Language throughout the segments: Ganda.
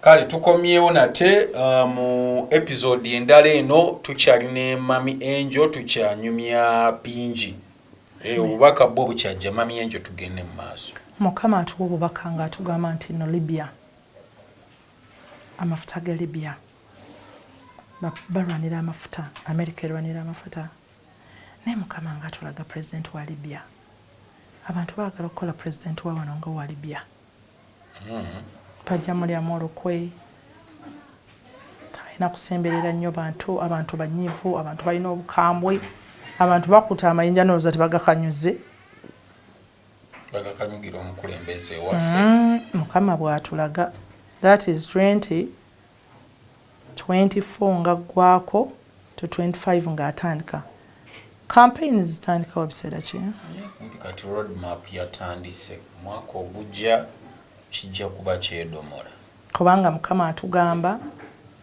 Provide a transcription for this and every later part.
Kale tukomyewo nate mu episode endala eno. Tukyali ne Mummy Angel, tukyanyumya bingi. Obubaka bwo bukyajja. Mummy Angel, tugende mu maaso. Mukama atuwa obubaka ng'atugamba nti no Libya, amafuta ga Libya, balwanira amafuta, America erwanira amafuta, naye Mukama nga atulaga president wa Libya. Abantu baagala okukola president wa wano nga wa Libya. Bajja mulyamu olukwe, talina kusemberera nnyo bantu. Abantu banyiivu, abantu balina obukambwe, abantu bakuta amayinja nolowooza tebagakanyuze. Bagakanyugira omukulembeze waffe. Mukama bw'atulaga, that is 20 24 nga ggwako to 25 ng'atandika campaigns. Zitandikawo biseera ki? Kumpi kati roadmap yatandise. Mwaka ogujja kijja kuba kyedomola. Kubanga Mukama atugamba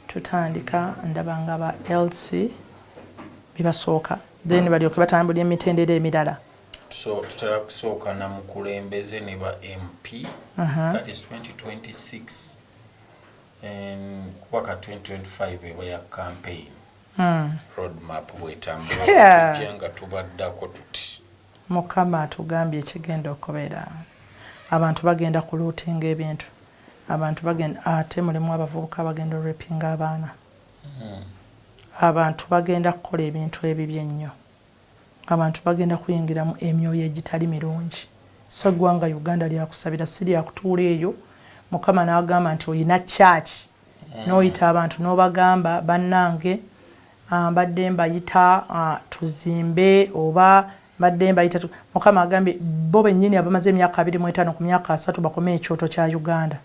tutandika, ndaba nga ba LC bibasooka, then balyoke batambula emitendera emirala. So tutera kusooka na mukulembeze ne ba MP. That is 2026, and kuba ka 2025 eba ya campaign. Roadmap bwetambula, tujja nga tubaddako tuti. Mukama atugambye ekigenda okubeera, abantu bagenda kulootinga ebintu, abantu bagenda, ate mulimu abavubuka bagenda orapinga abaana. Abantu bagenda kukola ebintu ebibi ennyo, abantu bagenda kuyingiramu emyoyo egitali mirungi. So eggwanga Uganda lyakusabira, si lyakutuula eyo. Mukama n'agamba nti oyina church, n'oyita abantu n'obagamba, "Bannange, mbadde mbayita tuzimbe," oba mbadde mbayita. Mukama agambye bo bennyini abamaze emyaka 25 ku myaka 30 bakome ekyoto kya Uganda.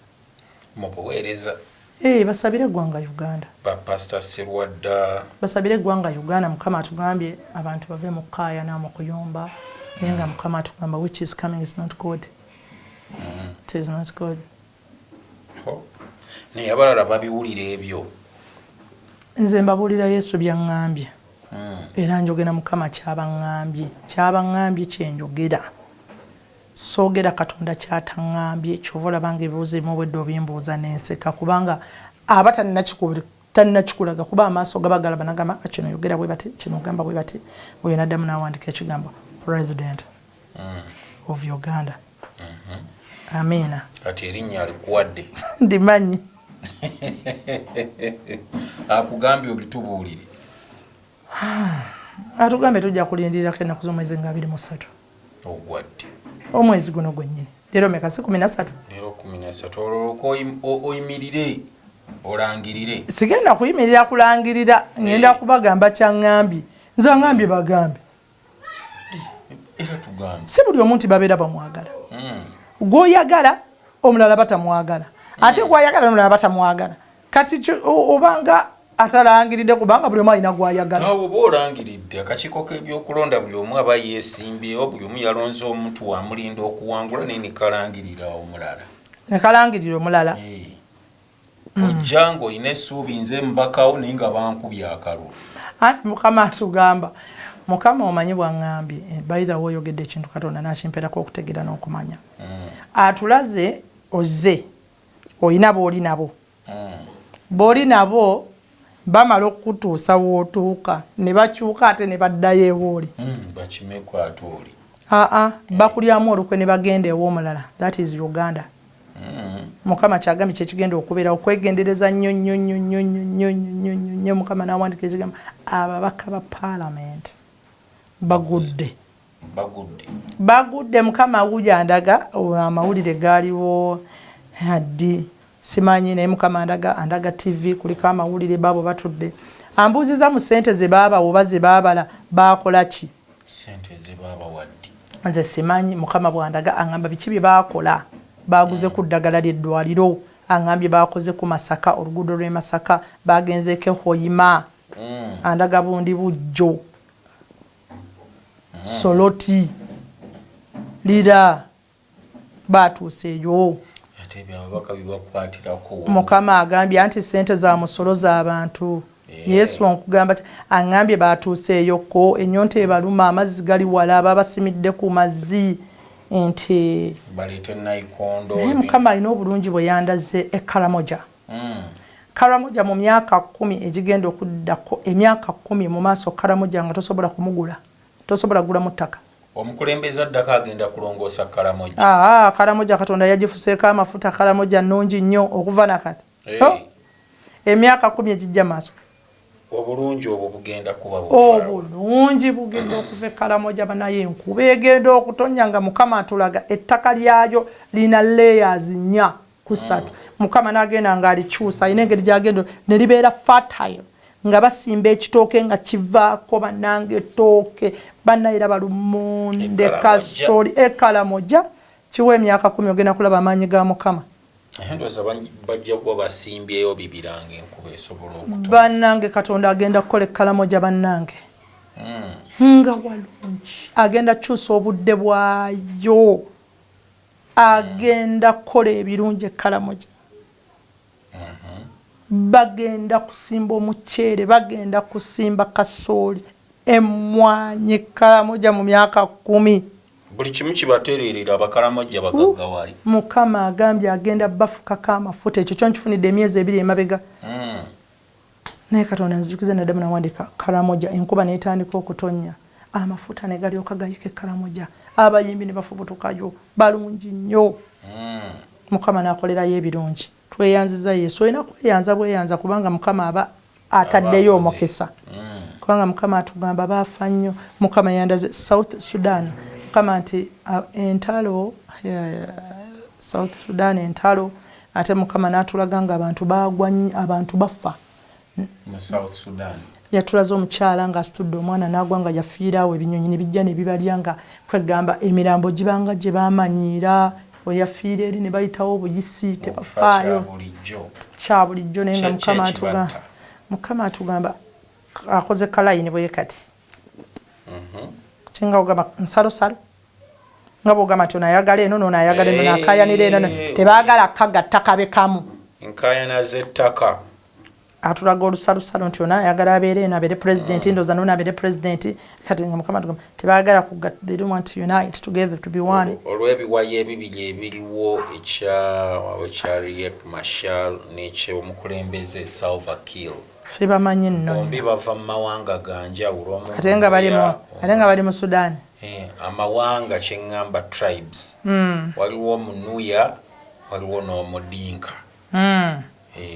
Mu buweereza. Eh, basabire eggwanga Uganda. Bapasita Serwadda. Basabire eggwanga Uganda. Mukama atugambye abantu bave mu kukaayana, mu kuyomba, naye nga Mukama atugamba which is coming is not good. It is not good. Ho. Naye abalala babiwulira ebyo? Nze mbabuulira Yesu byaŋŋambye. Era njogera Mukama kyabaŋŋambye, kyabaŋŋambye kyenjogera. Soogera Katonda kyataŋŋambye. Kyova olabanga ebibuuzo ebimu obwedde obimbuuza nenseka, kubanga aba tannakikulaga, kuba amaaso gaba galaba, nagamba, "Ah, kino yogera bwe bati, kino ogamba bwe bati." Oyo naddamu n'awandika ekigambo president of Uganda. Amiina. Kati erinnya alikuwadde. Ndimanyi. Akugambye olitubuulire. Atugambye tujja kulindirirako ennaku z'omwezi nga 23. Ogwadde? Omwezi guno gwennyini. Leero meka? Si 13? Leero 13. Olwo oyimirire olangirire. Sigenda kuyimirira kulangirira, ngenda kubagamba kyaŋŋambye. Nze aŋŋambye bagambe. Era tugambe. Si buli omu nti babeera bamwagala. Gwoyagala omulala batamwagala, ate gwayagala omulala batamwagala. Kati obanga atalangiridde, kubanga buli omu alina gwayagala. Awo oba olangiridde, akakiiko k'ebyokulonda, buli omu aba yeesimbyewo, buli omu yalonze omuntu wamulinda okuwangula, naye nekalangirira omulala. Nekalangirira omulala. Eh. Ojja ng'olina essuubi, nze mbakawo, naye nga bankubye akalulu. Anti Mukama atugamba, Mukama omanyi bwaŋŋambye, by the way, oyogedde ekintu Katonda n'akimpeerako okutegeera n'okumanya. Atulaze ozze olina booli nabo, booli nabo bamala okukutuusa wootuuka ne bakyuka ate ne baddayo ewooli. Bakimeku ate oli. Aa, bakulyamu olukwe ne bagenda ew'omulala. That is Uganda. Mukama kyagambye kyekigenda okubeera, okwegendereza nnyo nnyo nnyo nnyo nnyo nnyo nnyo nnyo nnyo. Mukama n'awandika ekigambo ababaka ba paalamenti bagudde. Bagudde. Bagudde. Mukama wuja andaga amawulire gaaliwo ddi simanyi, naye Mukama andaga, andaga TV kuliko amawulire, baabo batudde. Ambuuziza mu ssente ze baabawa oba ze baabala baakola ki? Sente zebabawadde. Nze simanyi. Mukama bwandaga aŋŋamba biki bye baakola. Baaguze ku ddagala ly'eddwaliro, aŋŋambye baakoze ku Masaka, oluguudo lw'e Masaka, bagenzeeko Ehoyima. Andaga bundi bujjo, Soloti, Lira, baatuuse eyo. Ate ebyababaka bibakwatirako? Mukama agambye anti sente za musolo z'abantu. Yesu nkugamba aŋŋambye baatuuse eyokko, ennyonta ebaluma, amazzi gali wala, babasimidde ku mazzi nti baleete nayikondo. Naye Mukama alina obulungi bwe yandaze e Karamoja. Karamoja mu myaka 10 egigenda okuddako, emyaka 10 mu maaso, Karamoja nga tosobola kumugula, tosobola kugula mu ttaka. Omukulembeze addako agenda kulongoosa Karamoja. Aa, Karamoja Katonda yagifuseeko amafuta. Karamoja nnungi nnyo okuva nakati. Hey. Emyaka 10 egijja maaso. Obulungi obwo bugenda kuba bufaawo. Obulungi bugenda okuva e Karamoja. Banaye, enkuba egenda okutonya nga Mukama atulaga ettaka lyayo lina layers 4 ku 3. Mukama n'agenda ng'alikyusa, alina engeri gyagenda ne libeera fertile nga basimba ekitooke nga kivaako. Bannange, ettooke bannayira balumonde. E Karamoja. Kasooli e Karamoja kiwa emyaka 10, ogenda kulaba amaanyi ga Mukama. Ndowooza bajja kuba basimbyeyo bibiranga, enkuba esobola okutonya. Bannange, Katonda agenda kukola e Karamoja, bannange, nga walungi. Agenda kukyusa obudde bwayo, agenda kukola ebirungi e Karamoja. Bagenda kusimba omuceere, bagenda kusimba kasooli, emmwanyi. Karamoja mu myaka 10. Buli kimu kibatereerera, Abakaramojja bagaggawali. Mukama agambye agenda bafukako amafuta. Ekyo kyo nkifunidde emyezi 2 emabega. Naye Katonda nzijukiza, naddamu nawandika Karamoja, enkuba netandika okutonnya, amafuta ne galyoka gayika e Karamoja, abayimbi ne bafubutukayo balungi nnyo. Mukama n'akolerayo ebirungi. Tweyanziza Yesu. Olina kweyanza bweyanza, kubanga Mukama aba ataddeyo Aba akoze. omukisa. Kubanga Mukama atugamba baafa nnyo. Mukama yandaze South Sudan. Mukama nti entalo, South Sudan entalo, ate Mukama n'atulaga nga abantu bagwa nnyo, abantu bafa. Mu South Sudan. Yatulaze omukyala ng'asitudde omwana n'agwa nga yafiiraawo, ebinyonyi ne bijja ne bibalya, nga kwegamba emirambo gibanga gye baamanyiira, oyafiira eri ne bayitawo obuyisi. Okufa Tebafaayo. Kya bulijjo. Kya bulijjo, naye nga Mukama atugamba, Kyekibatta. Mukama atugamba akoze kalayini bwe kati. Kinga ogamba nsalosalo, nga bwogamba nti ono ayagala eno, noono ayagala eno, nakayanira eno, tebaagala kagatta kabe kamu. Enkayana z'ettaka. Atulaga olusalosalo nti ono ayagala abeere eno, abeere pulezidenti, ndowooza noono abeere pulezidenti. Kati nga Mukama atugamba tebaagala kugatta, they don't want to unite together to be one. Olw'ebiwayi ebibiri ebiriwo, ekya Riek Machar n'ekyomukulembeze Salva Kiir. Sibamanyi nno. Bombi bava mu mawanga ga njawulo. Omu Ate nga bali mu Munuya, ate nga bali mu Sudan. Amawanga kyeŋŋamba tribes. Waliwo Omunuya, waliwo n'Omudinka.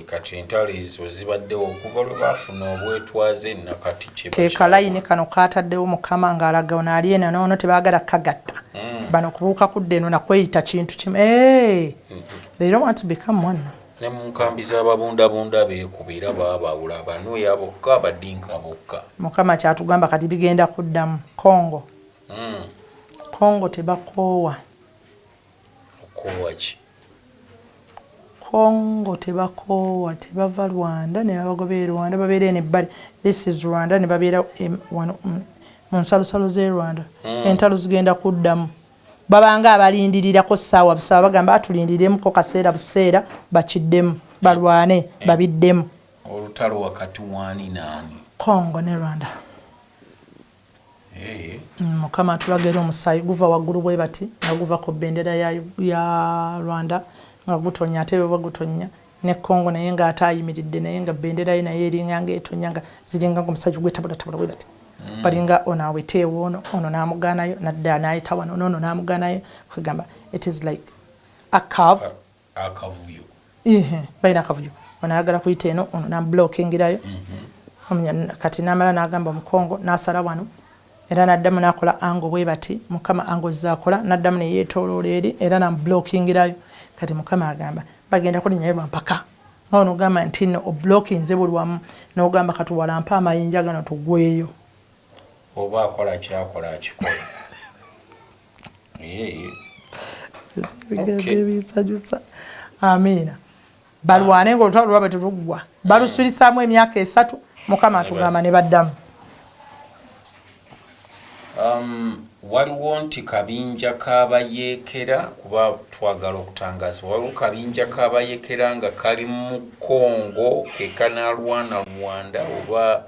Kati entalo ezo zibaddewo okuva lwe baafuna obwetwaze nakati. Ke kalayini kano kataddewo Mukama ng'alaga ono ali eno noono, tebaagala kagatta. Bano kubuuka kudda eno nakweyita kintu kimu. Eh, they don't want to become one. Ne mu nkambi z'ababundabunda beekuba era baabawula, Abanuya bokka, Abadinka bokka. Mukama kyatugamba kati bigenda kuddamu Congo. Congo tebakoowa. Okukoowa ki? Congo tebakoowa, tebava Rwanda ne babagoba e Rwanda, babeera eno ebbali. This is Rwanda, ne babeera wano mu nsalosalo z'e Rwanda. Entalo zigenda kuddamu, babanga abalindirirako ssaawa busaawa, bagamba atulindiremuko kaseera buseera, bakiddemu balwane babiddemu. Olutalo wakati waani naani? Congo ne Rwanda. Mukama atulaga era omusaayi guva waggulu bwe bati nga guva ku bendera ya Rwanda nga gutonya, ate bwe gutonya ne Congo naye ng'ate ayimiridde naye nga bendera ye naye eringa ng'etonya, nga ziringa nga omusajja ogwetabudatabula bwe bati. Balinga ono aweteewo ono, ono n'amugaanayo nadda n'ayita wano, n'ono n'amugaanayo, kwegamba it is like a curve. Akavuyo. Ihe, balina akavuyo. Ono ayagala kuyita eno, ono namublokingirayo. Kati namala n'agamba Omukongo n'asala wano era n'addamu n'akola angle bwe bati. Mukama angle zaakola, n'addamu ne yeetooloola eri era namublokingirayo. Kati Mukama agamba bagenda kulinyayo lwampaka, nga ono ogamba nti nno oblokinze buli wamu, n'ogamba katuwalampe amayinja gano tugweyo. Oba akola kyakola akikola. Ebigambo ebinsanyusa. Amiina. Balwane ngaolutalo lwabwe teruggwa, balusulisaamu emyaka 3, Mukama atugamba ne baddamu. Waliwo nti kabinja k'abayeekera, kuba twagala okutangaazibwa, waliwo kabinja k'abayeekera nga kali mu Congo ke kanaalwana Rwanda oba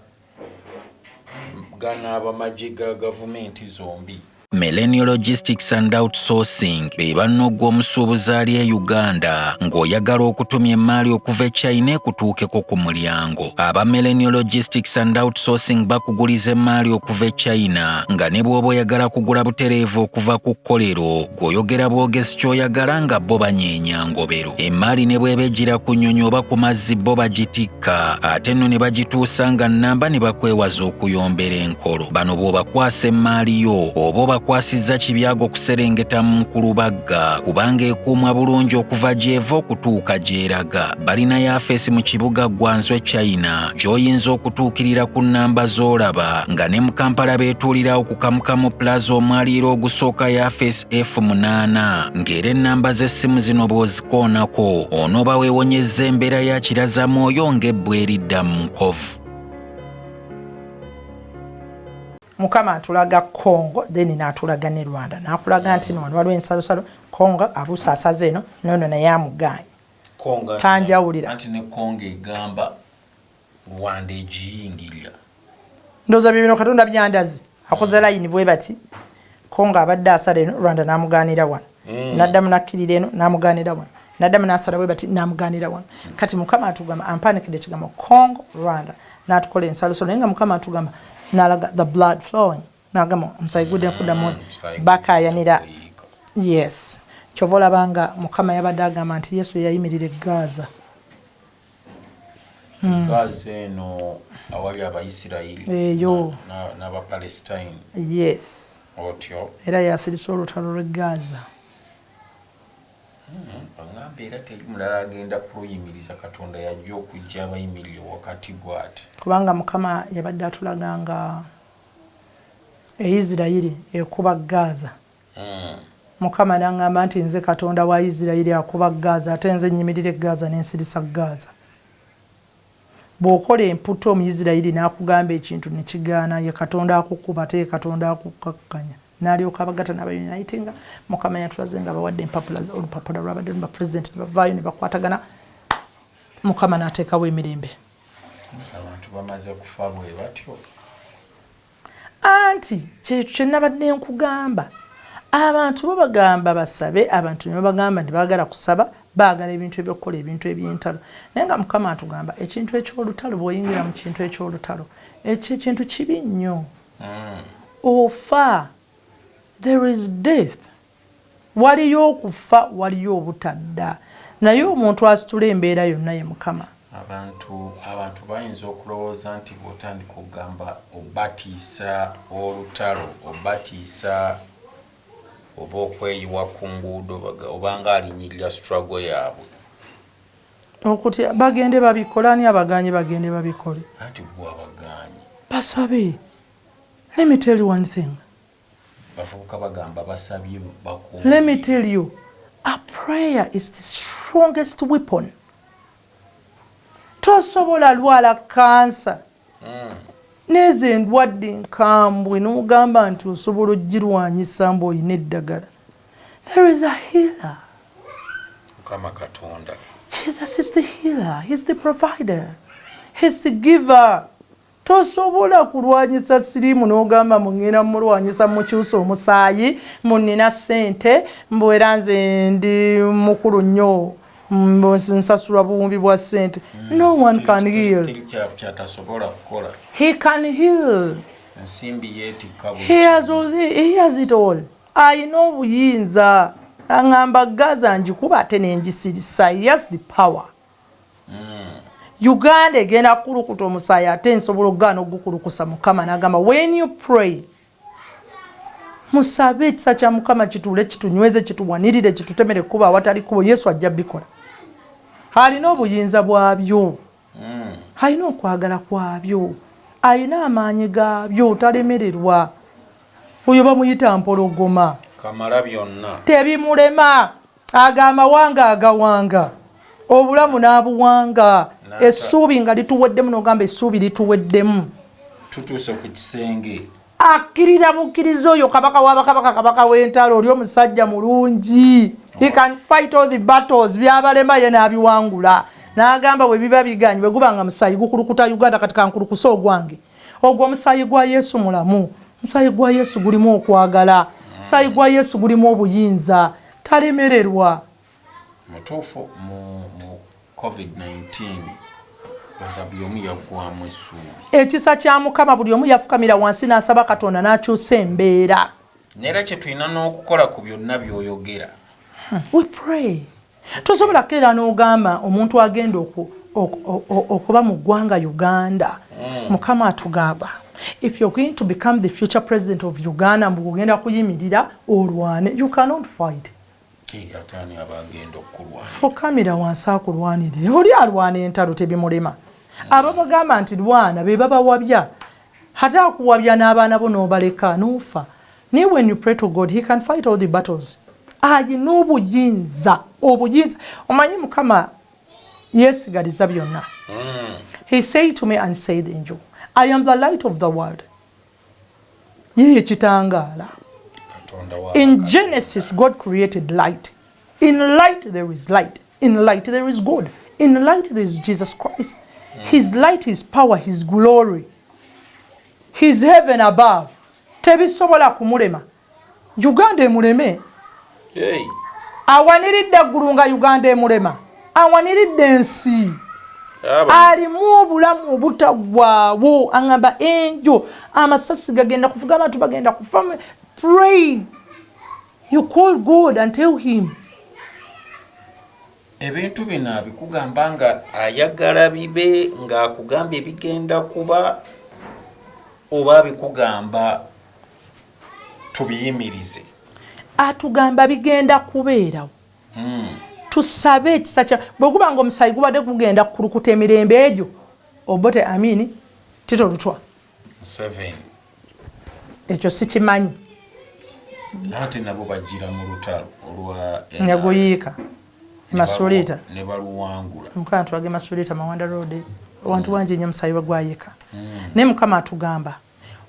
ganaaba magye ga gavumenti zombi? Millennial Logistics and Outsourcing be banno omusuubuzi ali e Uganda ng'oyagala okutumya emmaali okuva e China ekutuukeko ku mulyango. Aba Millennial Logistics and Outsourcing bakuguliza emmaali okuva e China nga ne bw'oba oyagala kugula butereevu okuva ku kkolero, gw'oyogera bwogezi ky'oyagala nga bo banyeenya ngobero. Emmaali ne bw'eba ejjira ku nnyonyi oba ku mazzi bo bagitikka, ate nno ne bagituusa nga nnamba ne bakwewaza okuyombera enkolo. Bano bw'obakwasa emmaali yo oba obakwasizza kibyago kuserengeta mu nkulubagga, kubanga ekuumwa bulungi okuva gy'eva okutuuka gy'eraga. Balina yafeesi mu kibuga Guangzhou, China, gy'oyinza okutuukirira ku nnamba z'olaba, nga ne mu Kampala beetuulirawo ku Kamukamu Plaza omwaliiro ogusooka yafeesi F8, ng'era ennamba z'essimu zino bw'ozikoonako onooba weewonyezza embeera ya kirazamwoyo ng'ebbwa eridda mu nkovu. Mukama atulaga Congo, then n'atulaga ne Rwanda, n'akulaga nti no wano waliwo ensalosalo. Congo abuusa asaze eno, nono naye amugaanye. Tanjawulira. Anti ne Congo egamba Rwanda egiyingirira. Ndowooza bye bino Katonda byandaze. Akoze layini bwe bati, Congo abadde asala eno, Rwanda n'amugaanira wano. N'addamu n'akkirira eno, n'amugaanira wano, n'addamu n'asala bwe bati, n'amugaanira wano. Kati Mukama atugamba, ampanikidde ekigambo Congo, Rwanda, n'atukola ensalosalo, naye nga Mukama atugamba n'alaga the blood flowing, n'agamba omusaayi gudde kuddamu bakaayanira. Yes, kyova olaba nga Mukama yabadde agamba nti Yesu yayimirira e Gaza. Gaza eno awali Abaisirayiri eyo n'Abapalestine. Yes. Otyo. Era yasirisa olutalo lw'e Gaza. Baŋŋamba era teri mulala agenda kuluyimiriza, Katonda yajja okujja abayimirire wakati bw'ati. Kubanga Mukama yabadde atulaga nga Eisirayiri ekuba Gaza. Mukama n'aŋŋamba nti nze Katonda wa Isirayiri akuba Gaza, ate nze nnyimirira e Gaza n'ensirisa Gaza. Bw'okola emputa Omuyisirayiri n'akugamba ekintu ne kigaana, ye Katonda akukuba, ate ye Katonda akukakkanya, n'alyoka abagatta n'abauniting. Nga Mukama yatulaze nga bawadde empapula, olupapula lwabadde luba pulezidenti, ne bavaayo ne bakwatagana, Mukama n'ateekawo emirembe. Abantu bamaze kufa bwe batyo. Anti kyekyo kye nabadde nkugamba, abantu babagamba basabe, abantu ne babagamba nti baagala kusaba, baagala ebintu ebyokukola, ebintu eby'entalo, naye nga Mukama atugamba ekintu eky'olutalo. Bw'oyingira mu kintu eky'olutalo, ekyo ekintu kibi nnyo. Ofa, there is death, waliyo okufa, waliyo obutadda, naye omuntu asitula embeera yonna ye Mukama. Abantu bayinza okulowooza nti bw'otandika okugamba obatiisa olutalo, obatiisa oba okweyiwa ku nguudo, obanga alinyirira struggle yaabwe. Okutya bagende babikole, ani abaganye? Bagende babikole. Anti gwe abaganye. Basabe. Let me tell you one thing. Bavubuka bagamba basabye. Let me tell you, a prayer is the strongest weapon. Tosobola lwala kansa nezo endwadde enkambwe n'ogamba nti osobola ogirwanyisa mbu oyina eddagala. There is a healer. Mukama Katonda. Jesus is the healer. He's the provider, he's the giver. Tosobola kulwanyisa siriimu n'ogamba mugenda mulwanyisa, mukyusa omusaayi, munina ssente, mbu era nze ndi mukulu nnyo, nsasulwa buwumbi bwa ssente. No one can heal. Kyatasobola kukola. He can heal. Ensimbi yeetikka. He has it all. Ayina obuyinza. Aŋŋamba Gaza ngikuba ate nengisirisa. He has the power. Uganda egenda kukulukuta omusaayi, ate nsobola okugaana okugukulukusa. Mukama n'agamba, when you pray, musabe ekisa kya Mukama kituule, kitunyweze, kituwanirire, kitutemere kuba awatali kubo. Yesu ajja bikola, alina obuyinza bwabyo. Alina okwagala kwabyo, alina amaanyi gaabyo, talemererwa. Oyo bamuyita mpologoma. Kamala byonna. Tebimulema. Ago amawanga agawanga obulamu n'abuwanga, essuubi nga lituweddemu, n'ogamba essuubi lituweddemu. Tutuuse ku kisenge. Akkirira bukkiriza oyo kabaka w'abakabaka, kabaka w'entalo. Oli omusajja mulungi. He can fight all the battles. Byabalema ye n'abiwangula, n'agamba bwe biba biganye, bwe guba nga musaayi gukulukuta Uganda, kati kankulukusa ogwange. Ogwo omusaayi gwa Yesu mulamu, omusaayi gwa Yesu gulimu okwagala. Musaayi gwa Yesu gulimu obuyinza, talemererwa. Mutuufu, mu COVID-19 oza buli omu yaggwamu essuubi. Ekisa kya Mukama, buli omu yafukamira wansi n'asaba Katonda n'akyusa embeera. Neera kye tulina n'okukola ku byonna by'oyogera. We pray. Tosobola keera n'ogamba omuntu agenda okuba mu ggwanga Uganda. Mukama atugamba, if you're going to become the future president of Uganda, mbu ogenda kuyimirira olwane, you cannot fight. Ate ani abagenda okulwana? Fukamira wansi akulwanire. Oli alwana entalo tebimulema. Ababagamba nti lwana be babawabya, ate akuwabya n'abaana bo n'obaleka n'ofa. Naye when you pray to God, he can fight all the battles. Ayina obuyinza, obuyinza. Omanyi Mukama yeesigaliza byonna. He said to me and said, "Angel, I am the light of the world." Yeye kitangaala. Katonda wa In Genesis, God created light. In light there is light. In light there is God. In light there is Jesus Christ. His light is power, his glory, his heaven above. Tebisobola kumulema. Uganda emuleme? Hey. Awaniridde eggulu nga Uganda emulema? Awaniridde ensi. Alimu obulamu obutaggwaawo. Aŋŋamba, "Enjo, amasasi gagenda kuvuga, abantu bagenda kufa." Pray. You call God and tell him. Ebintu bino abikugamba nga ayagala bibe ng'akugamba ebigenda kuba, oba abikugamba tubiyimirize? Atugamba bigenda kubeerawo. Tusabe ekisa kya bwe guba nga omusaayi gubadde gugenda kukulukuta emirembe egyo, Obote, Amini, Tito Lutwa. Seven. Ekyo sikimanyi. Ate nabo bajjira mu lutalo olwa Neguyiika Masuliita. Ne baluwangula. Mukama twage Masuliita, Mawanda Road, wantu wangi nnyo omusaayi we gwayiika. Naye Mukama atugamba,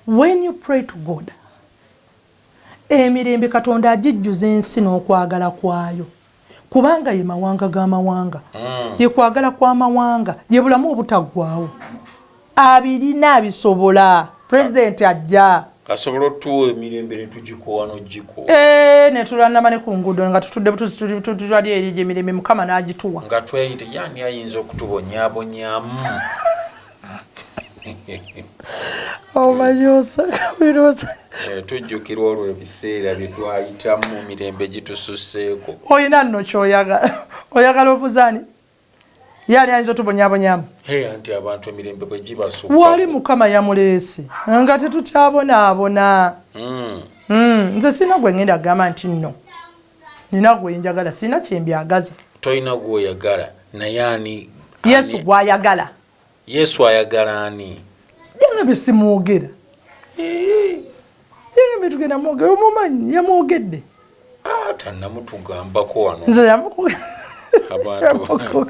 when you pray to God, emirembe Katonda agijjuza ensi n'okwagala kwayo, kubanga ye mawanga g'amawanga, ye kwagala kw'amawanga, ye bulamu obutaggwawo. Abirina, abisobola. Pulezidenti ajja. Asobola otuwa emirembe netugikowa nogikowa. Eh, netulanama ne ku nguudo nga tutudde tutali eri gyemirembe, Mukama n'agituwa. Nga tweyite yani ayinza okutubonyaabonyamu. Omanyi. Eh, tujjukira olwo ebiseera bye twayitamu mu mirembe gitususeeko. Olina nno kyoyagala, oyagala obuzaani yaani ayinza otubonyaabonyamu. Hey, anti abantu emirembe bwe gibasukka. Wali Mukama yamuleese nga tetukyabonaabona. Nze sirina gwe ngenda kugamba nti nno nina gwe njagala, sirina kyembyagaza. Tolina gwoyagala, naye ani? Yesu gwayagala. Yesu ayagala ani? Byonna bisimwogera, yagambye tugenda mwogera, omumanyi yamwogedde. Ah, tannamutugambako wano. Nze Abantu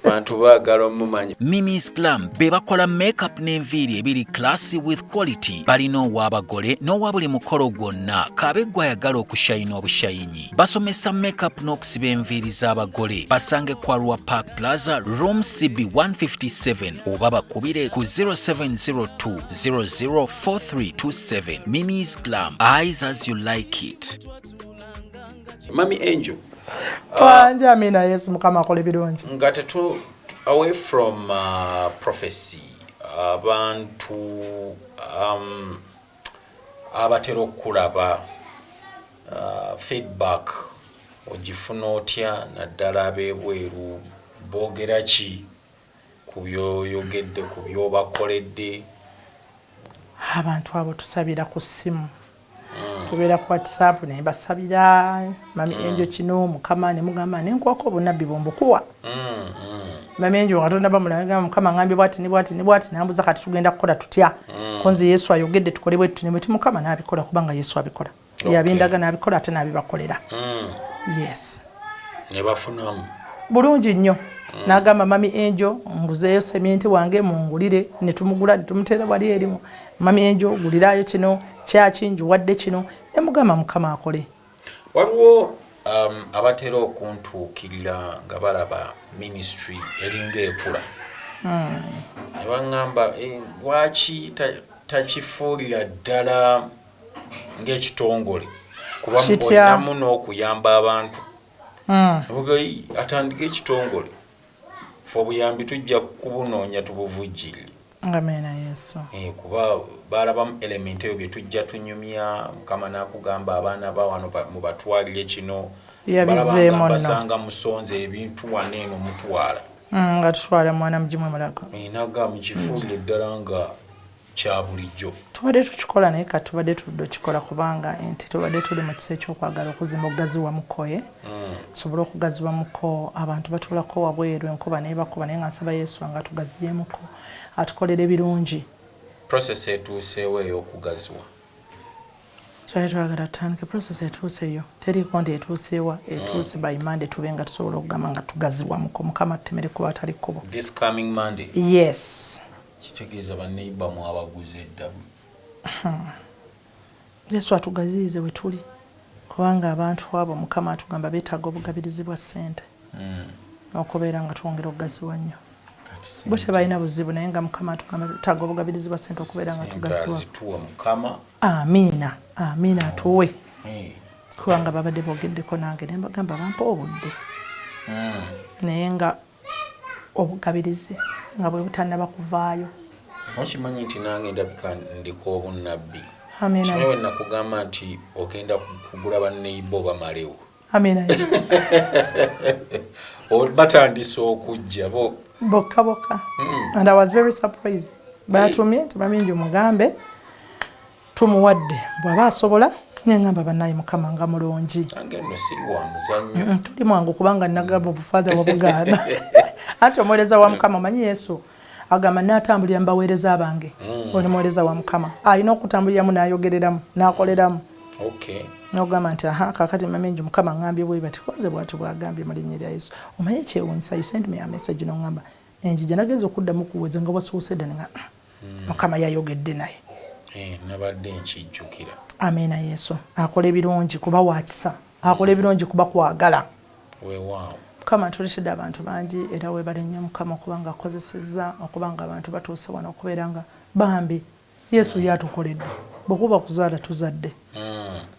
bantu baagala omumanyi. Mimis Glam be bakola makeup n'enviiri ebiri classy with quality. Balina ow'abagole n'owa buli mukolo gwonna, kaabe gwe ayagala okushayina obushayinyi. Basomesa makeup n'okusiba enviiri z'abagole. Basange Kwarua Park Plaza, room CB 157, oba bakubire ku 0702 004327. Mimis Glam, eyes as you like it. Mami Angel. Wanje, amina. Yesu Mukama akola ebirungi. Nga tetu away from prophecy, abantu abatera okulaba, feedback ogifuna otya, naddala ab'ebweru boogera ki ku byoyogedde, ku byobakoledde? Abantu abo tusabira ku ssimu, tubeera ku WhatsApp ne basabira, "Mami Enjo, kino Mukama," ne mugamba nenkwako obunabbi bwombukuwa. "Mami Enjo, nga tonaba mulagamba, Mukama ngambye bwati ne bwati ne bwati." Nambuza, "Kati tugenda kukola tutya? Ko nze Yesu ayogedde tukole bwe tuti ne bwe." Mukama n'abikola, kubanga Yesu abikola. Yabindaga n'abikola, ate n'abibakolera. Yes. Ne bafunamu. Bulungi nnyo. N'agamba, "Mami Enjo, nguzeeyo seminti wange, mungulire." Ne tumugula ne tumuteera wali erimu. "Mami Enjo, gulirayo kino kyaki, njiwadde kino." Ne mugamba, "Mukama akole." Waliwo abatera okuntuukirira nga balaba ministry eringa ekula, ne baŋŋamba, "Eh, lwaki takifuulira ddala ng'ekitongole?" Kuba olinamu n'okuyamba abantu. Atandike ekitongole, fe obuyambi tujja kubunoonya tubuvujjirire. Amiina Yesu. Kuba balabamu element eyo bye tujja tunyumya, Mukama n'akugamba abaana ba wano mubatwalire kino. Yabizeemu. Basanga musonze ebintu wano eno mutwala. Nga tutwala mwana mugimu Mulago. Naga mukifuulire ddala nga kya bulijjo. Tubadde tukikola, naye kati tubadde tudde okikola kubanga nti tubadde tuli mu kisa ekyokwagala okuzimba okugaziwa mukoye, tusobole okugaziwamuko. Abantu batuulako wabweru, enkuba nebakuba, naye nga nsaba Yesu nga tugaziyemuko, atukolera ebirungi. Process etuuseewo ey'okugaziwa? Twali twagala tutandike, process etuuseyo, teriiko nti etuuseewa, etuuse. By Monday tube nga tusobola okugamba nga tugaziwamuko. Mukama tutemere kuba atali kkubo. This coming Monday? Yes. Kitegeeza baneiba mwabaguze edda. Yesu atugazirize we tuli, kubanga abantu abo Mukama atugamba beetaaga obugabirizi bwa ssente okubeera nga twongera okugaziwa nnyo. Bo tebalina buzibu, naye nga Mukama atugamba betaaga obugabirizi bwa ssente okubeera nga tugaziwa. Azituwa Mukama. Amiina, amiina, atuwe, kubanga babadde boogeddeko nange ne mbagamba bampa obudde, naye nga obugabirizi nga bwe butannaba kuvaayo. Okimanyi nti nange ndabika ndiko obunnabbi? Kimanyi we nakugamba nti ogenda kugula banneibo bamalewo? Amiina. Batandise okujja bo. Bokka bokka. And I was very surprised. Batumye nti mamingi omugambe tumuwadde bw'aba asobola, neŋŋamba bannaye Mukama nga mulungi. Nange nno siri wa muzannyo. Tuli mwangu, kubanga nagamba obufaatha wabugaana, anti omuweereza wa Mukama, omanyi Yesu agamba naatambulira mu baweereza bange. Oli muweereza wa Mukama, alina okutambuliramu n'ayogereramu n'akoleramu. Nogamba nti aha, kakati mamingi Mukama aŋŋambye bwe bati, kwanze bwati bwagambye mu linnya lya Yesu. Omanyi ekyewuunyisa, you send me a message noŋŋamba enjija, nagenza okuddamu kuweza nga wasoose dda, nga Mukama yayogedde naye. Nabadde nkijjukira. Amiina. Yesu akola ebirungi kuba wakisa, akola ebirungi kuba kwagala. Weewaawo. Mukama atuletedde abantu bangi, era weebale nnyo Mukama okuba nga akozesezza okuba nga abantu batuuse wano okubeera nga bambi Yesu yatukoledde. Bwe kuba kuzaala, tuzadde.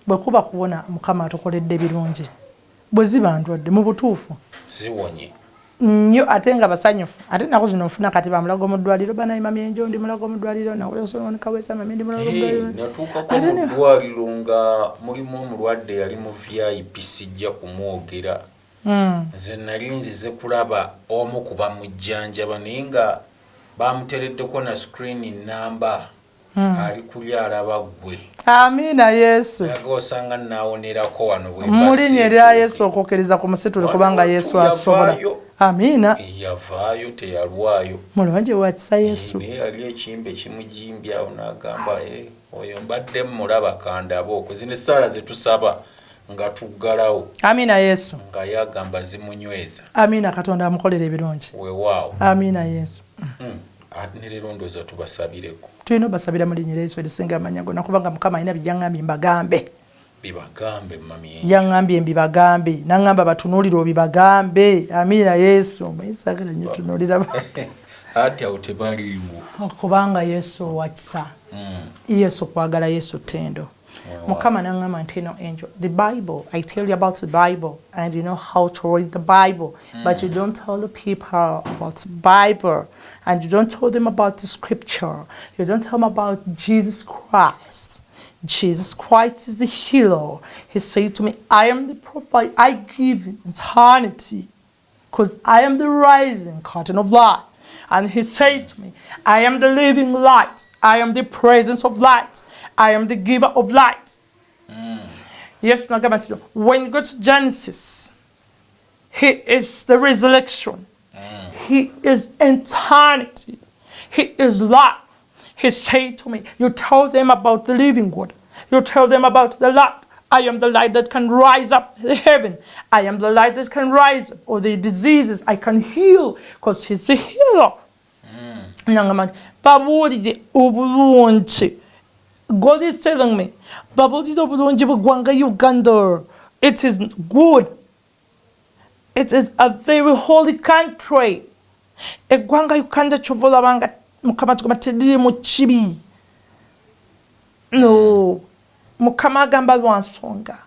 Bwe kuba kuwona, Mukama atukoledde birungi. Bwe ziba ndwadde, mu butuufu ziwonye. Nnyo, ate nga basanyufu. Ate ennaku zino nfuna kati bamulago mu ddwaliro, banaye mamyenjo ndi mulago mu ddwaliro, nawulesonekawesa mami ndi mulago mu ddwaliro. Natuukako mu ddwaliro nga mulimu omulwadde yali mu VIP, sijja kumwogera. Nze nali nzize kulaba omu ku bamujjanjaba, naye nga bamutereddeko na screen namba, ali kulya alaba ggwe. Amiina Yesu. Aga osanga naawonerako wano bwe. Mu linnya erya Yesu, okukkiriza ku musitule, kubanga Yesu asobola. Amiina. Yavaayo teyalwayo. Mulungi wakisa Yesu. Naye yali ekimbe kimujimbye awo, n'agamba, "Eh, oyo mbadde mulaba, kandabe okwo." Zino essaala zetusaba nga tuggalawo. Amiina Yesu. Nga yagamba zimunyweza. Amiina, Katonda amukolera ebirungi. Weewaawo. Amiina Yesu. Ate ne leero ndowooza tubasabireko. Tulina obasabira mu linnya lya Yesu erisinga amanya gonna, kubanga Mukama alina byaŋŋambye mbagambe. Bibagambe, mami. Yaŋŋambye mbibagambe, naŋŋamba batunuulire obibagambe. Amiina Yesu. Omanyi saagala nnyo tunuulira. Ati awo tebaliiwo. Kubanga Yesu wakisa. Yesu kwagala, Yesu ttendo. Mukama naŋŋamba nti no, Angel, the Bible, I tell you about the Bible and you know how to read the Bible, but you don't tell the people about the Bible and you don't tell them about the scripture. You don't tell them about Jesus Christ. Jesus Christ is the healer. He said to me, I am the prophet. I give eternity because I am the rising curtain of light. And he said to me, I am the living light. I am the presence of light. I am the giver of light. Yes, nagamba nti when you go to Genesis, he is the resurrection. He is eternity. He is life. He said to me, you tell them about the living God. You tell them about the light. I am the light that can rise up the heaven. I am the light that can rise up all the diseases. I can heal because he's the healer. Nangamba nti babuulire obulungi. God is telling me, babuulire obulungi bw'eggwanga Uganda. It is good. It is a very holy country. Eggwanga Uganda kyova olaba nga Mukama tugamba teriri mu kibi. No. Mukama agamba lwa nsonga.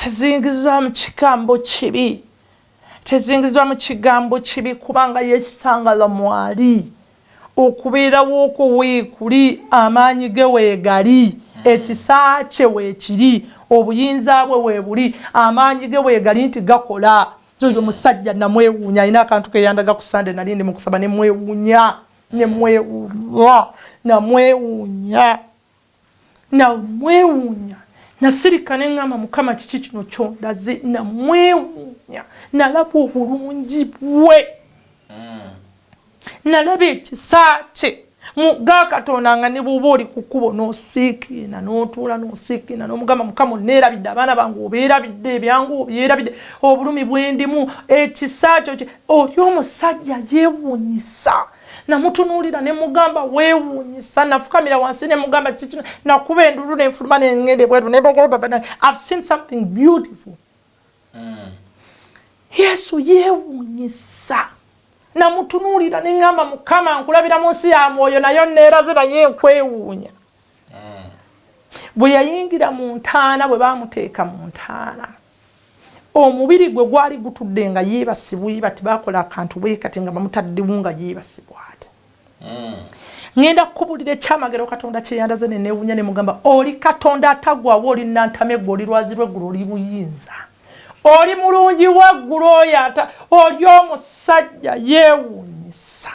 Teziyingizibwa mu kigambo kibi, teziyingizibwa mu kigambo kibi, kubanga yekitangala mwali okubeerawo okwo weekuli, amaanyi ge weegali, ekisa kye weekiri, obuyinza bwe weebuli, amaanyi ge weegali nti gakola. Oyo musajja namwewuunya. Alina akantu keyandaga ku Sande, nali ndi mu kusaba, nemwewuunya, nemwewuunya, namwewuunya, namwewuunya. Nasirika neŋŋamba, "Mukama, kiki kino kyondaze?" Namwewuunya, nalaba obulungi bwe, nalaba ekisa kye ga Katonda, nga ne bwoba oli ku kkubo n'osiikiina, n'otuula n'osiikiina, n'omugamba, "Mukama, oneerabidde, abaana bange obeerabidde, ebyangu obyerabidde, obulumi bwendimu, ekisa kyo." Oli omusajja yeewuunyisa. Namutunuulira ne mugamba, "Weewuunyisa." Nafukamira wansi ne mugamba, "Kiki?" Nakuba endulu nenfuluma nengenda ebweru nebagamba, "I've seen something beautiful." Yesu yeewuunyisa. Namutunuulira neŋŋamba, "Mukama, nkulabira mu nsi ya mwoyo, nayo neeraze, naye nkwewuunya." Bwe yayingira mu ntaana, bwe baamuteeka mu ntaana, omubiri gwe gwali gutudde nga yeebasibwa bati, bakola akantu bwe kati nga bamutaddewo nga yeebasibwa ati. Ŋŋenda kukubulira ekyamagero Katonda kyeyandaze neneewuunya, ne mugamba, "Oli Katonda atagwawo, oli nantamegwa, oli lwazi lw'eggulu, oli buyinza, oli mulungi waggulu, oyo ata oli omusajja yeewuunyisa."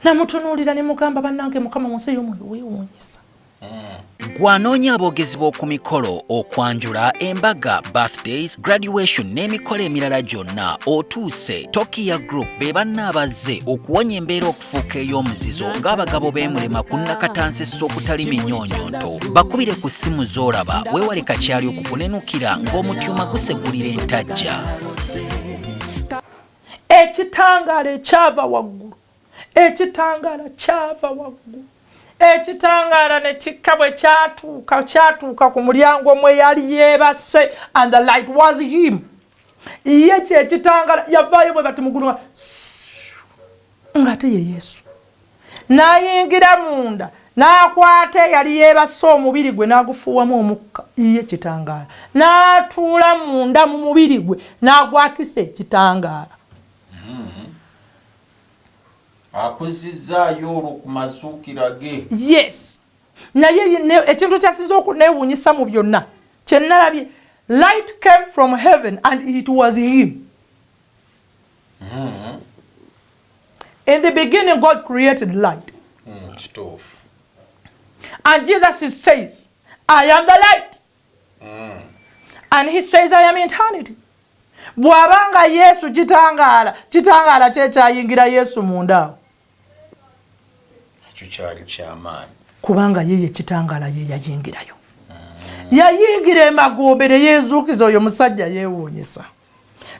Namutunuulira ne mugamba, "Bannange Mukama, mu nsi ey'omwoyo weewuunyisa." Gwanoonya aboogezi b'oku mikolo, okwanjula, embaga, birthdays, graduation n'emikolo emirala gyonna, otuuse. Tokiya Group be banna abazze okuwonya embeera okufuuka ey'omuzizo ng'abagabo beemulema ku nnakatansi okutali minyonyonto. Bakubire ku ssimu z'olaba, weewale kakyali okukunenukira ng'omutyuma gusegulira entajja. Ekitangaala ekyava waggulu, ekitangaala kyava waggulu, ekitangaala ne kikka. Bwe kyatuuka, kyatuuka ku mulyango mwe yali yeebase, and the light was him. Ye kyekitangaala. Yavaayo bwe bati mugulu ng'ate ye Yesu, n'ayingira munda, n'akwata eyali yeebase, omubiri gwe n'agufuuwamu omukka. Ye kitangaala. N'atuula munda mu mubiri gwe, n'agwakisa ekitangaala. Akuzizaayo olwo ku mazuukira ge. Yes, naye ekintu kyasinza okuneewuunyisa mu byonna kyenalabye, light came from heaven and it was him. In the beginning God created light. Kituufu. And Jesus says, "I am the light." And he says, "I am eternity." Bw'abanga Yesu kitangaala, kitangaala kyekyayingira Yesu mundaawo. Ekyo kyali kyamaanyi. Kubanga ye ye kitangaala, ye yayingirayo, yayingira emagombe ne yeezuukiza. Oyo musajja yeewuunyisa.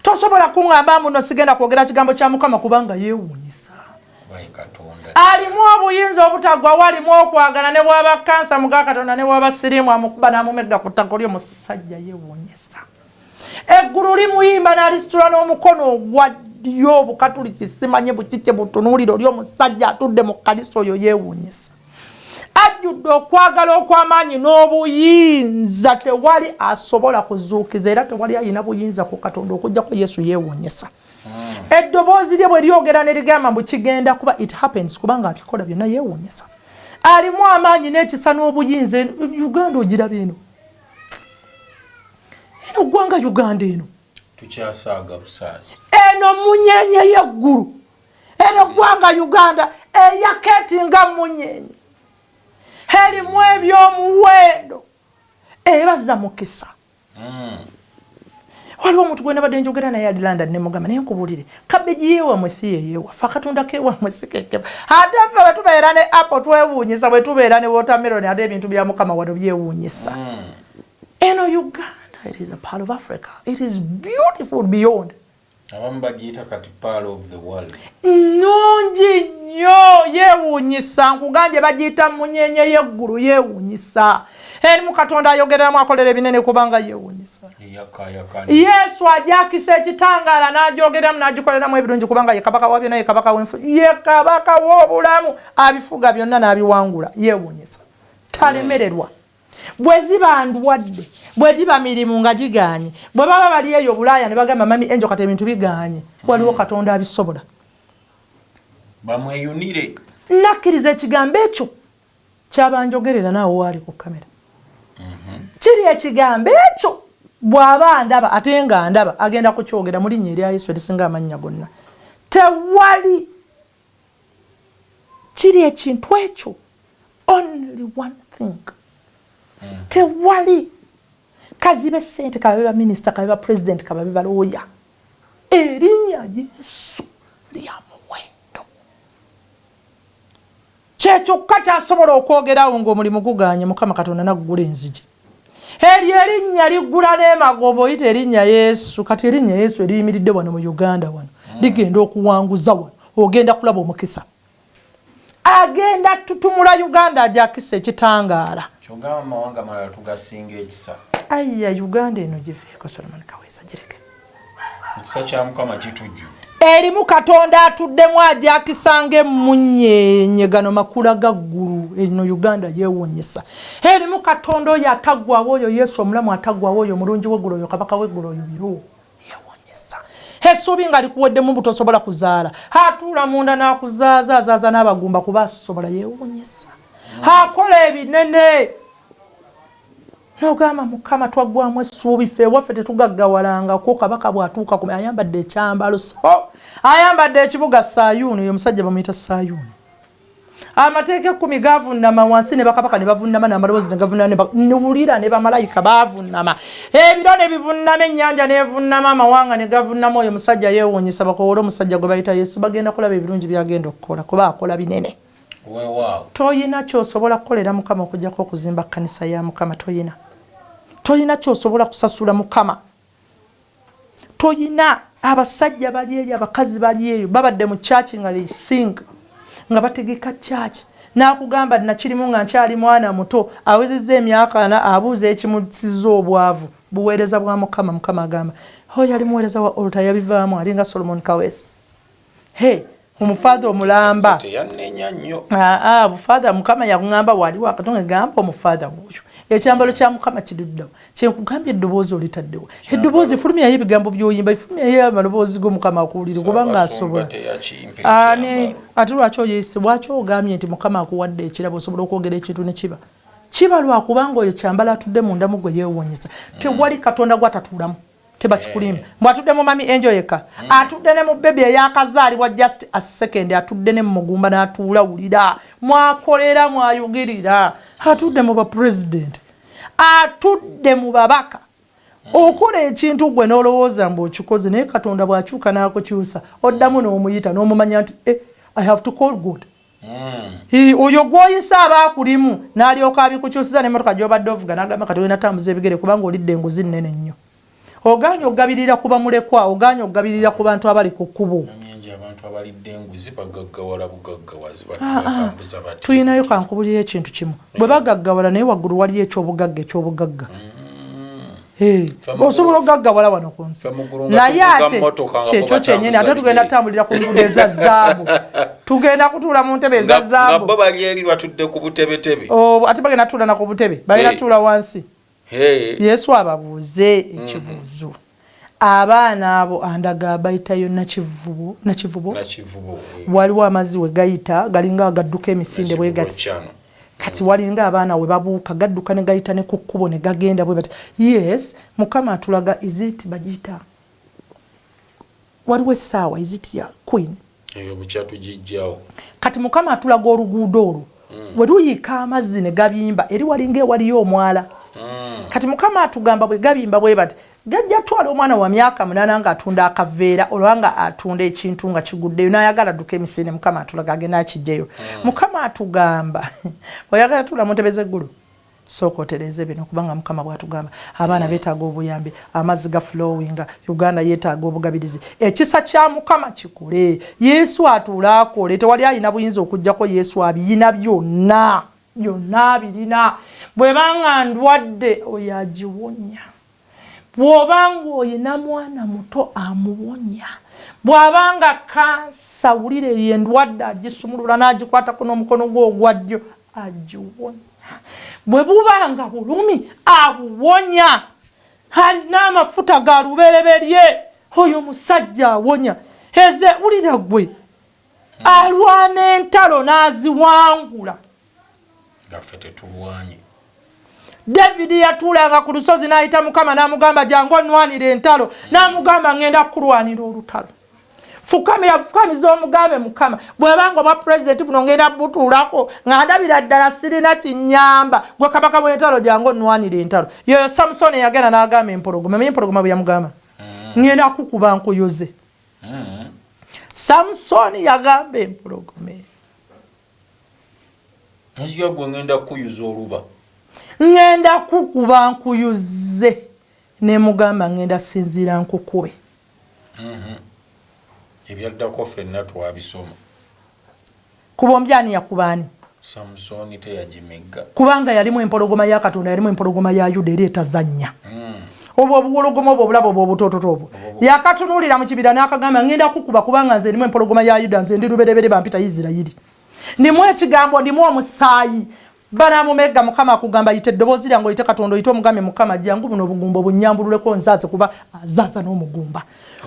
Tosobola kuŋŋamba muno sigenda kwogera kigambo kya Mukama, kubanga yeewuunyisa. Kuba Katonda. Alimu obuyinza obutaggwawo, alimu okwagala. Ne bwaba kansa muga Katonda, ne bwaba siriimu, amukuba n'amumegga ku ttaka. Oli omusajja yeewuunyisa. Eggulu limuyimba n'alisitula n'omukono ogwa ddyo. Obukatuliki simanye bukikye butunuulire oli omusajja atudde mu kkanisa. Oyo yeewuunyisa, ajjudde okwagala okw'amaanyi n'obuyinza. Tewali asobola kuzuukiza, era tewali ayina buyinza ku Katonda okugjako Yesu. Yeewuunyisa. Eddoboozi lye bwe lyogera ne ligamba mbu kigenda kuba, it happens, kubanga abikola byonna. Yeewuunyisa, alimu amaanyi n'ekisa n'obuyinza. Uganda ogiraba eno, eno ggwanga Uganda eno. Tukyasaaga busaazi. Eno munyenye y'eggulu, eno ggwanga Uganda eyaketi nga munyenye, erimu ebyomuwendo, ebaza mukisa. Waliwo omuntu gwe nabadde njogera naye ali London, nemugamba, "Naye nkubuulire, kabeji yeewamwe si yeyeewaffe, akatunda kewamwe si kekefa. Ate ffe bwe tubeera ne apple twewuunyisa, bwe tubeera ne watermelon, ate ebintu bya Mukama wano byewuunyisa." Eno Uganda, it is a part of Africa, it is beautiful beyond. Abamu bagiyita kati pearl of the world. Nnungi nnyo, yeewuunyisa. Nkugambye bagiyita munyenye y'eggulu. Yeewuunyisa, erimu Katonda ayogereramu, akolera ebinene, kubanga yeewuunyisa. Eyakayakana. Yesu ajakisa ekitangaala n'agyogeramu, n'agikoleramu ebirungi, kubanga ye kabaka wa byonna, ye kabaka w'enfu, ye kabaka w'obulamu, abifuga byonna n'abiwangula. Yeewuunyisa, talemererwa. Bwe ziba ndwadde, Bwe giba mirimu nga giganye, bwe baba bali eyo Bulaaya ne bagamba, "Mummy Angel, kati ebintu biganye," waliwo Katonda abisobola. Bamweyunire. Nakkiriza ekigambo ekyo kyabanjogerera naawe waali ku kamera. Kiri ekigambo ekyo bw'aba ndaba, ate nga ndaba agenda kukyogera mu linnya erya Yesu erisinga amannya gonna. Tewali kiri ekintu ekyo, only one thing. Tewali kazibe sente, kababe baminisita, kababe ba president, kababe balooya, erinnya Yesu lya muwendo. Kyekyokka kyasobola okwogerawo ng'omulimu guganye, Mukama Katonda naggula enzigi. Eryo erinnya liggula n'emagombe. Oyita erinnya Yesu. Kati erinnya Yesu eriyimiridde wano mu Uganda wano ligenda okuwanguza wano. Ogenda kulaba omukisa agenda tutumula Uganda, ajakisa ekitangaala. Kyogamba amawanga malala tugasinga ekisa? Aya, Uganda eno giveeko. Solomon Kawesa, gireke. Ekisa kya Mukama kitujjudde. Erimu Katonda atuddemu ajakisanga emunyenye. Gano makula ga ggulu. Eno Uganda yeewuunyisa. Erimu Katonda oyo ataggwawo, oyo Yesu omulamu ataggwawo, oyo omulungi w'eggulu, oyo kabaka w'eggulu, oyo biro yeewuunyisa. Essuubi nga likuweddemu, butosobola kuzaala, atuula munda n'akuzaaza, azaaza n'abagumba kuba asobola. Yeewuunyisa, akola ebinene. Nogamba, "Mukama, twaggwamu essuubi, ffe ewaffe tetugaggawalangako." Kabaka bw'atuuka ku ayambadde ekyambalo, so ayambadde ekibuga Sayuuni. Oyo omusajja bamuyita Sayuuni. Amateeka 10 gavunama wansi, ne bakabaka ne bavunama, n'amaloboozi ne gavunama, newulira ne bamalayika bavunama, ebiro ne bivunama, ennyanja nevunama, amawanga ne gavunama. Oyo musajja yeewuunyisa. Bakowole omusajja gwe bayita Yesu, bagenda kulaba ebirungi byagenda okukola, kuba akola binene. Weewaawo. Toyina kyosobola kukolera Mukama okugjako okuzimba kkanisa ya Mukama. Toyina kyosobola kusasula Mukama, toyina. Abasajja bali eyo, abakazi bali eyo, babadde mu church nga they sing, nga bategeka church. N'akugamba, "Nakirimu nga nkyali mwana muto." Awezezza emyaka 40, abuuza ekimusiza obwavu. Buweereza bwa Mukama. Mukama agamba oyo yali muweereza wa altar, yabivaamu, alinga Solomon Kawesi. He, omufaatha omulamba. Teyannenya nnyo. Aa, bufaatha Mukama yakuŋŋamba wali wakatonga. Gamba omufaatha wuuyo, ekyambalo kya Mukama kiruddawo? Kyenkugambye, eddoboozi olitaddewo, eddoboozi fulumyayo ebigambo byoyimba, fulumyayo amaloboozi go, Mukama akuwulire, kubanga asobola. Teyakimpa. Ani? Ekyambalo. Ate lwaki oyise? Lwaki ogambye nti Mukama akuwadde ekirabo, osobola okwogera ekintu ne kiba kiba? Lwakubanga oyo kyambalo atudde mundamu gwe yeewuunyisa. Tewali Katonda gwatatuulamu. Tebakikulimba mbw atudde mu Mummy Angel yekka, atudde ne mu baby eyakazaalibwa just a second, atudde ne mumugumba n'atuula. Wulira mwakolera, mwayugirira. Atudde mu bapulezidenti, atudde mu babaka. Okola ekintu gwe n'olowooza mbu okikoze, naye Katonda bw'akyuka n'akukyusa, oddamu n'omuyita n'omumanya nti, "Eh, I have to call God." Oyo gw'oyise aba akulimu n'alyoka abikukyusiza. N'emmotoka gy'obadde ovuga n'agamba, "Kati olina tambuza ebigere, kubanga olidde enguzi nnene nnyo. Ogaanye okugabirira ku bamulekwa, ogaanye okugabirira ku bantu abali ku kkubo." Namyenje abantu abalidde enguzi bagaggawala bugaggawazi, batambuza bati. Tulinayo, kankubulira ekintu kimu, bwe bagaggawala, naye waggulu waliyo ekyobugagga, ekyobugagga. Osobola okugaggawala wano ku nsi, Ffe mu ggulu nga naye tuvuga ate mmotoka nga kyekyo bo kyennyini. Ate batambuza tugenda bigere. tutambulira ku nguudo eza zaabu, tugenda kutuula mu ntebe eza Nga zaabu. Bo bali eri batudde ku butebetebe. Oh, ate bagenda tuula na ku butebe, bagenda tuula wansi. Hey. Yesu ababuuze ekibuuzo. Abaana abo andaga bayitayo Nakivubo, Nakivubo. Nakivubo. Waliwo amazzi we gayita galinga agadduka emisinde bwe Nakivubo gati. Kyano. Kati walinga abaana we babuuka, gadduka ne gayita ne ku kkubo ne gagenda bwe bati. Yes, Mukama atulaga, is it bagiyita, waliwo essaawa, is it ya Queen? Eyo bukya tugijjawo. Kati Mukama atulaga oluguudo olwo we luyiika amazzi ne gabimba eri, walinga ewaliyo omwala. Kati Mukama atugamba bwe gabimba bwe bati, gajja twala omwana wa myaka 8 ng'atunda akaveera, olwanga atunda ekintu nga kiguddeyo n'ayagala adduka emisinde. Mukama atulaga agenda akijjeyo. Mukama atugamba, oyagala tuula mu ntebe z'eggulu, sooka otereeze bino, kubanga Mukama bw'atugamba abaana beetaaga obuyambi, amazzi ga flowinga, Uganda yeetaaga obugabirizi. Ekisa kya Mukama kikole, Yesu atuule akole. Tewali alina buyinza okugjako Yesu. Abiyina byonna, byonna abirina. Bwe banga ndwadde, oyo agiwonya. Bw'obanga oyina mwana muto, amuwonya. Bw'abanga kansa, wulira, eyo endwadde agisumulula n'agikwatako n'omukono gwe ogwa ddyo, agiwonya. Bwe buba nga bulumi abuwonya. Alina amafuta ga lubereberye. Oyo musajja awonya. Eze wulira gwe. Alwana entalo n'aziwangula. Nga ffe tetulwanye. David yatuulanga ku lusozi n'ayita Mukama n'amugamba jangu onnwanire entalo. N'amugamba ngenda kukulwanira olutalo. Fukamira bufukamiza omugambe Mukama bw'abanga obwa pulezidenti buno ngenda butuulako nga ndabira ddala sirina kinnyamba, gwe kabaka w'entalo jangu onnwanire entalo. Yoyo Samusoni yagenda n'agamba empologoma, manyi empologoma bwe yamugamba ngenda kukuba nkuyoze. Samusoni yagamba empologoma eyo. Nakiga gwe ngenda kukuyuza oluba. Ngenda kukuba nkuyuze. Ne mugamba ngenda sinziira nkukube. Ebyaddako ffenna twabisoma. Ku bombi ani yakuba ani? Samusoni teyagimegga. Kubanga yalimu empologoma ya Katonda, yalimu empologoma ya Yuda eri etazannya. Obwo obuwologoma obwo obulabo obwo obutototo obwo. Yakatunuulira mu kibira n'akagamba ngenda kukuba kubanga nze ndimu empologoma ya Yuda, nze ndi lubereberye bampita Isirayiri. Ndimu ekigambo, ndimu omusaayi. Banamumegga Mukama akugamba yita eddoboozi lyange oyite Katonda oyite omugambe Mukama jangu buno obugumba obunyambululeko nzaaze kuba azaaza n'omugumba.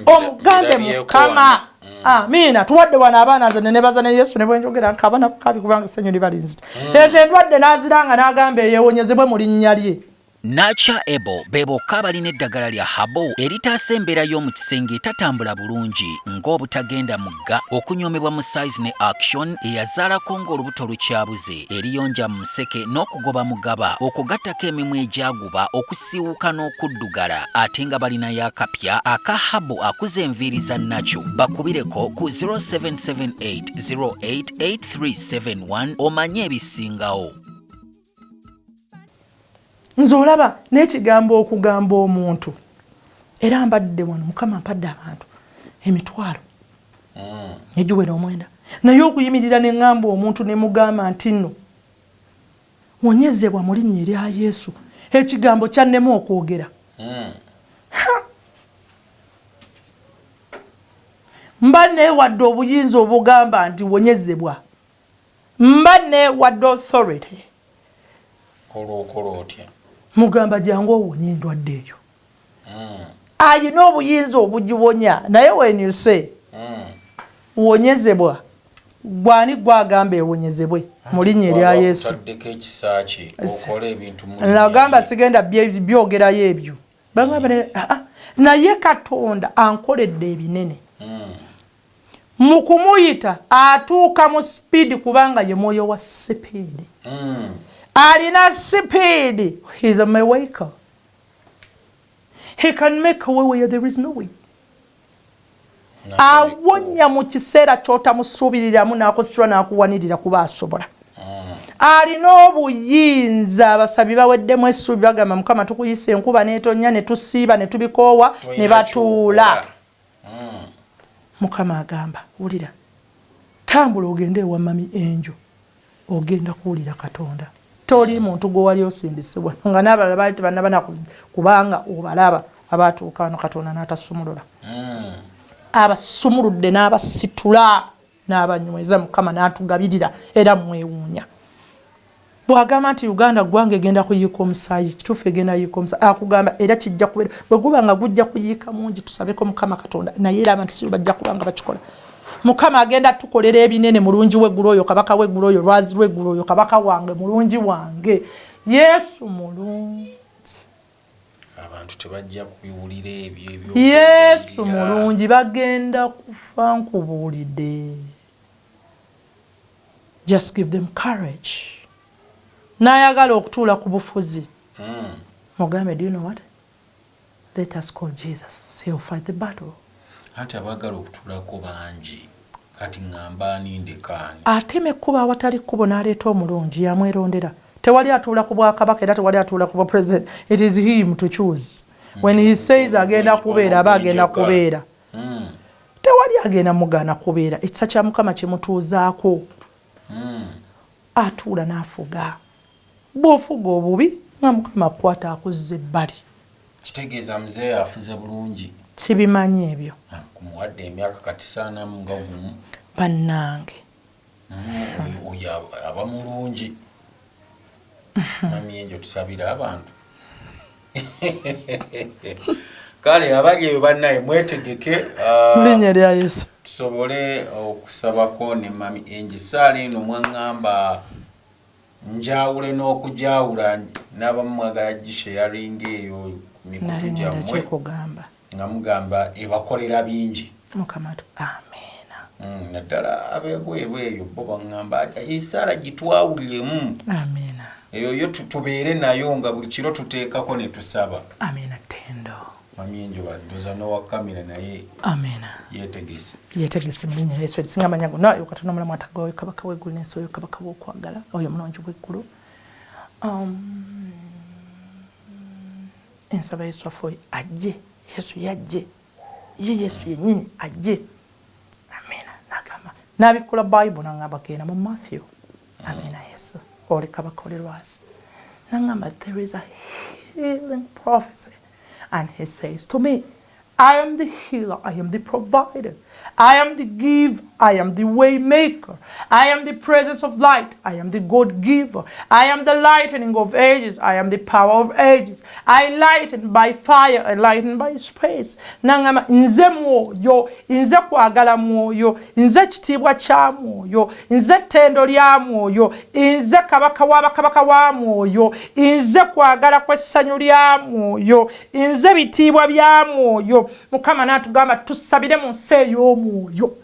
Omugambe Mukama. Amiina. Tuwadde wano abaana nze nenebaza ne Yesu ne bwenjogera nkaaba nakukabi kubanga essanyu libalinzita. Ezo endwadde n'aziranga n'agamba eyewonyezebwe mu linnya lye. Nacha Ebo be bokka abalina eddagala lya Habo eritaasa embeera y'omu kisenge etatambula bulungi ng'obutagenda mugga, okunyoomebwa mu size ne action, eyazaalako ng'olubuto lukyabuze, eriyonja mu museke n'okugoba mugaba, okwo gattako emimwa egyaguba, okusiiwuuka n'okuddugala ate nga balinayo akapya aka Habo akuza enviiri za Nacho. Bakubireko ku 0778 088371 omanye ebisingawo. Nze olaba n'ekigambo okugamba omuntu era mbadde wano Mukama mpadde abantu emitwalo egiwera omwenda, naye okuyimirira ne ŋŋamba omuntu ne mugamba nti nno wonyezebwa mu linnya erya Yesu, ekigambo kyannema okwogera. Mba neewadde obuyinza obugamba nti wonyezebwa, mba neewadde authority. Olwokola otya? Mugamba jangu owonye endwadde eyo. Ayina obuyinza obugiwonya, naye when you say wonyezebwa, gwani gwagamba ewonyezebwe mu linnya erya Yesu? Otaddeko ekisa kye okola ebintu mu Nagamba sigenda byogerayo ebyo. Naye Katonda ankoledde ebinene. Mu kumuyita atuuka mu speed kubanga ye mwoyo wa speed. Alina speed. He is a maker. He can make a way where there is no way. Awonya mu kiseera ky'otamusuubiriramu n'akusitula n'akuwanirira kuba asobola. Alina obuyinza. Abasabi baweddemu essuubi, bagamba Mukama tukuyisa enkuba n'etonnya ne tusiiba ne tubikoowa ne batuula. Mukama agamba wulira, tambula ogende ewa Mami Angel, ogenda kuwulira Katonda. Toli muntu gwe wali osindisibwa nga n'abalala baali tebannaba kubanga obalaba abaatuuka wano Katonda n'atasumulula. Abasumuludde n'abasitula n'abanyweza Mukama n'atugabirira era mwewuunya. Bw'agamba nti Uganda ggwanga egenda kuyiika omusaayi, kituufu egenda yiika omusaayi, akugamba era kijja kubeera bwe guba nga gujja kuyiika mungi, tusabeko Mukama Katonda, naye era abantu si bajja kuba nga bakikola. Mukama agenda tukolera ebinene, mulungi w'eggulu oyo, kabaka w'eggulu oyo, lwazi lw'eggulu oyo, kabaka wange, mulungi wange, Yesu mulungi. Abantu tebajja kubiwulira ebyo ebyo. Yesu mulungi, bagenda kufa nkubuulidde. Just give them courage. N'ayagala okutuula ku bufuzi. Mugambe, do you know what? Let us call Jesus. He'll fight the battle. Anti abaagala okutuulako bangi. Kati ŋŋamba ani ndeka ani? Atema ekkubo awatali kkubo n'aleeta omulungi, yamwerondera. Tewali atuula ku bwakabaka era tewali atuula ku bwa president. It is him to choose. When he says agenda kubeera, aba agenda kubeera. Tewali agenda mugaana kubeera. Ekisa kya Mukama kimutuuzaako. Atuula n'afuga. Bw'ofuga obubi nga Mukama akukwata akuzza ebbali. Kitegeeza muzeeyi afuze bulungi. Sibimanyi ebyo. Kumuwadde emyaka kati saanamu nga gumu. Bannange. Oyo aba mulungi. Mummy Angel, tusabire abantu. Kale abali eyo bannaye, mwetegeke. Mu linnya lya Yesu. Tusobole okusabako ne Mummy Angel. Saala eno mwaŋŋamba njawule n'okujawula, n'abamu mwagala gisharinga eyo ku mikutu Nali ngenda gyammwe kyekugamba. Nga mugamba ebakolera bingi. Mukama tu, amiina. Naddala ab'ebweru eyo bo baŋŋamba esaala gitwawulemu. Amiina. Eyo yo tubeere nayo nga buli kiro tuteekako ne tusaba. Amiina, ttendo. Mummy Angel, ndoza n'owa kamera naye Amiina. yeetegese. Yetegese mu linnya lya Yesu erisinga amanya gonna, oyo Katonda omulamu atagwawo, kabaka w'eggulu n'ensi, oyo kabaka w'okwagala, oyo omulungi w'eggulu. Ensaba Yesu waffe oyo ajje, Yesu yajje, ye Yesu yennyini ajje. Amiina. Nagamba n'abikkula Bayibuli, nangamba genda mu Matthew. Amiina, Yesu oli kabaka, oli lwazi. Nangamba there is a healing prophecy and he says to me, "I am the healer, I am the provider, I am the give, I am the way maker, I am the presence of light, I am the God giver, I am the lightening of ages, I am the power of ages. I lighten by fire, I lighten by space." Nangamba nze mwoyo, nze kwagala mwoyo, nze kitiibwa kya mwoyo, nze ttendo lya mwoyo, nze kabaka w'abakabaka wa mwoyo, nze kwagala kw'essanyu lya mwoyo, nze bitiibwa bya mwoyo. Mukama n'atugamba tusabire mu nsi ey'omwoyo.